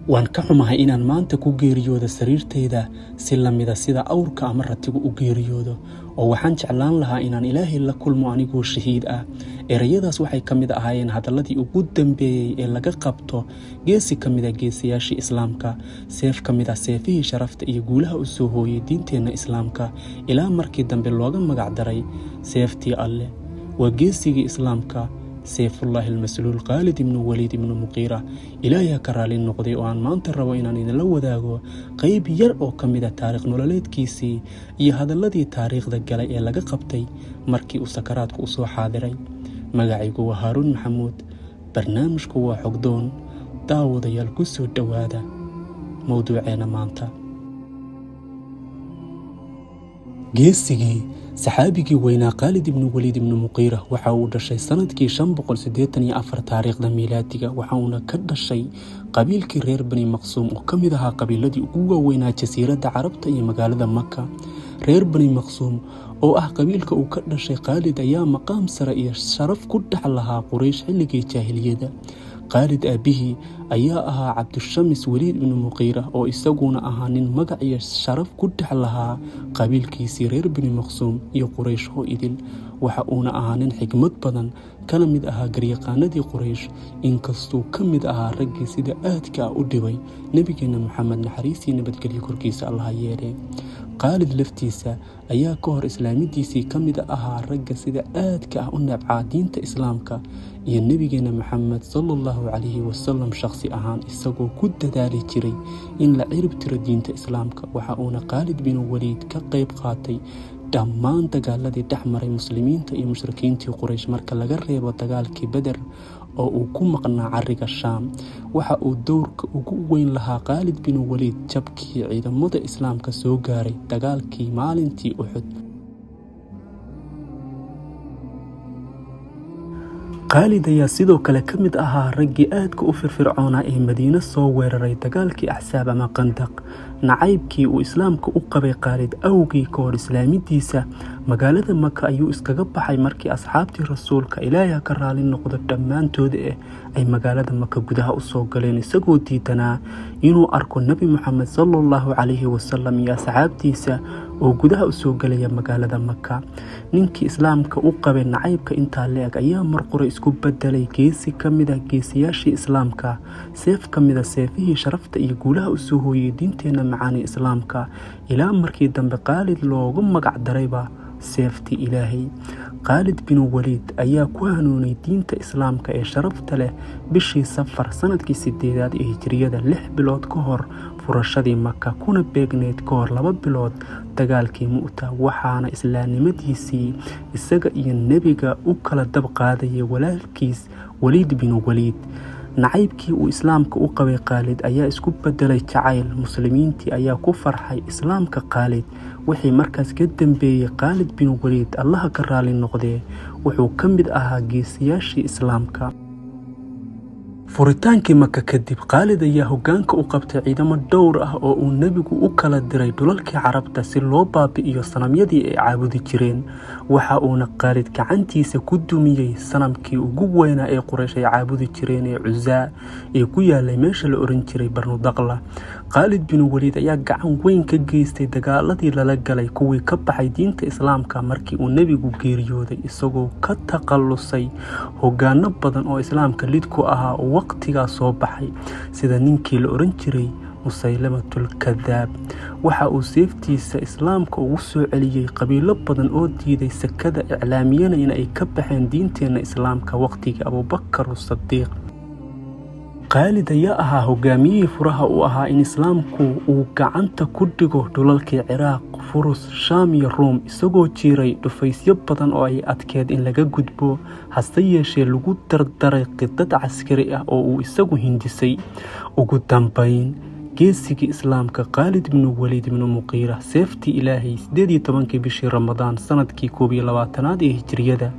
Waan ka xumahay inaan maanta ku geeriyoodo sariirtayda si la mida sida awrka ama ratigu u geeriyoodo, oo waxaan jeclaan lahaa inaan Ilaahay la kulmo anigoo shahiid ah. Ereyadaas waxay ka mid ahaayeen hadalladii ugu dambeeyey ee laga qabto geesi ka mid a geesiyaashii Islaamka, seef ka mid ah seefihii sharafta iyo guulaha u soo hooyey diinteenna Islaamka, ilaa markii dambe looga magac daray seeftii Alleh. Waa geesigii Islaamka, Seefullaahi Almasluul, Khaalid ibnu Waliid ibnu Muqiira, Ilaahay ha ka raali noqday, oo aan maanta rabo inaan idinla wadaago qayb yar oo ka mid a taariikh nololeedkiisii iyo hadalladii taariikhda galay ee laga qabtay markii uu sakaraadku u soo xaadiray. Magacaygu waa Haaruun Maxamuud, barnaamijku waa Xogdoon. Daawadayaal, ku soo dhowaada mowduuceena maanta. Geesigii saxaabigii weynaa Khaalid ibnu Waliid ibnu Muqiira waxa uu dhashay sanadkii 584 taariikhda miilaadiga, waxa uuna ka dhashay qabiilkii reer Bani Maqsuum oo ka mid ahaa qabiiladii ugu waaweynaa jasiiradda Carabta iyo magaalada Maka. Reer Bani Maqsuum oo ah qabiilka uu ka dhashay Khaalid ayaa maqaam sare iyo sharaf ku dhex lahaa Quraysh xilligii jaahiliyada. Khaalid aabbihii ayaa ahaa Cabdushamis Weliid ibnu Muqiira, oo isaguna ahaa nin magac iyo sharaf ku dhex lahaa qabiilkiisii reer Bani Maqsuum iyo Quraysh oo idil. Waxa uuna ahaa nin xikmad badan, kana mid ahaa garyaqaanadii Quraysh, inkastuu ka mid ahaa raggii sida aadka ah u dhibay Nebigeenna Maxamed, naxariistii nabadgelyo korkiisa Allaha yeelee. Khaalid laftiisa ayaa ka hor islaamidiisii ka mid ahaa ragga sida aadka ah u neebcaa diinta Islaamka iyo Nebigeena Maxamed sallallahu calayhi wasalam shakhsi ahaan, isagoo ku dadaali jiray in la cirib tiro diinta Islaamka. Waxa uuna Khaalid bin Waliid ka qayb qaatay dhammaan dagaaladii dhex maray muslimiinta iyo mushrikiintii Quraysh, marka laga reebo dagaalkii Beder oo uu ku maqnaa cariga Shaam. Waxa uu dowrka ugu weyn lahaa Khaalid bin Waliid jabkii ciidamada Islaamka soo gaaray dagaalkii maalintii Uxud. Khaalid ayaa sidoo kale ka mid ahaa raggii aadka u firfircoonaa ee Madiine soo weeraray dagaalkii Axsaab ama Qandaq. Nacaybkii uu Islaamka u qabay Khaalid awgii, ka hor islaamidiisa magaalada Maka ayuu iskaga baxay markii asxaabtii Rasuulka, Ilaahay ha ka raali noqdo dhammaantooda, ay magaalada Maka gudaha u soo galeen, isagoo diidanaa inuu arko Nebi Moxamed sallallahu calayhi wasalam iyo asxaabtiisa oo gudaha u soo gelaya magaalada Maka. Ninkii Islaamka u qabay nacaybka intaa la-eg ayaa mar qura isku bedelay geesi ka mid ah geesiyaashii Islaamka, seef ka mid a seefihii sharafta iyo guulaha u soo hooyey diinteenna macaani Islaamka, ilaa markii dambe Khaalid loogu magac darayba seeftii Ilaahay. Khaalid bin Waliid ayaa ku hanuunay diinta Islaamka ee sharafta leh bishii Safar sanadkii 8aad ee Hijriyada, 6 bilood ka hor furashadii Maka, kuna beegneyd ka hor 2 bilood dagaalkii Mu'ta. Waxaana islaamnimadiisii isaga iyo nebiga u kala dab qaadayay walaalkiis Waliid bin Waliid. Nacaybkii uu Islaamka u qabay Khaalid ayaa isku bedelay jacayl. Muslimiintii ayaa ku farxay islaamka Khaalid. Wixii markaas ka dambeeyey, Khaalid bin Waliid, Allaha ka raali noqdee, wuxuu ka mid ahaa geesiyaashii Islaamka. Furitaankii Maka kadib, Khaalid ayaa hoggaanka u qabtay ciidamo dhowr ah oo uu nebigu u kala diray dhulalkii Carabta si loo baabi'iyo sanamyadii ay caabudi jireen. Waxa uuna Khaalid gacantiisa ku dumiyey sanamkii ugu weynaa ee Quraysh ay caabudi jireen ee Cusaa ee ku yaalay meesha la oran jiray Barnudaqla. Khaalid bin Waliid ayaa gacan weyn ka geystay dagaaladii lala galay kuwii ka baxay diinta Islaamka markii uu nebigu geeriyooday, isagoo ka takhallusay hoggaano badan oo Islaamka lid ku ahaa oo waqtigaa soo baxay, sida ninkii la oran jiray Musaylimatul Kadaab. Waxa uu seeftiisa Islaamka ugu soo celiyey qabiilo badan oo diiday sakada, iclaamiyana in ay ka baxeen diinteenna Islaamka waqtigii Abuubakar Sadiiq. Khaalid ayaa ahaa hogaamiyihii furaha u ahaa in Islaamku uu gacanta ku dhigo dhulalkii Ciraaq, Furus, Shaam iyo Ruum, isagoo jiiray dhufaysyo badan oo ay adkeed in laga gudbo, hase yeeshee lagu dardaray khidad caskari ah oo uu isagu hindisay. Ugu dambayn, geesigii Islaamka Khaalid ibnu Waliid ibnu Muqiira, seeftii Ilaahay, 18-kii bishii Ramadaan sanadkii 21aad ee Hijriyada,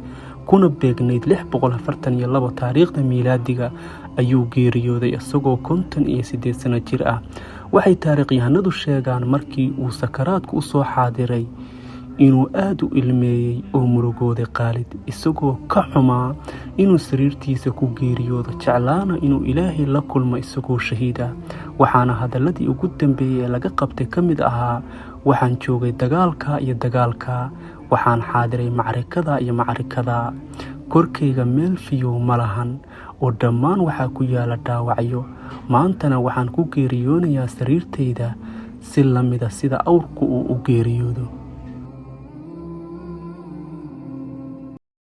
kuna beegnayd 642 taariikhda miilaadiga, ayuu geeriyooday isagoo 58 sano jir ah. Waxay taariikhyahanadu sheegaan markii uu sakaraadku u soo xaadiray Inuu aad u ilmeeyey oo murugooday Khaalid, isagoo ka xumaa inuu sariirtiisa ku geeriyoodo, jeclaana inuu Ilaahay la kulmo isagoo shahiid ah. Waxaana hadaladii ugu dambeeyey ee laga qabtay ka mid ahaa: "Waxaan joogay dagaalka iyo dagaalka, waxaan xaadiray macrikada iyo macrikada. Korkayga meel fiyow ma lahan oo dhammaan waxaa ku yaala dhaawacyo. Maantana waxaan ku geeriyoonayaa sariirtayda si lamida sida awrku uu u geeriyoodo."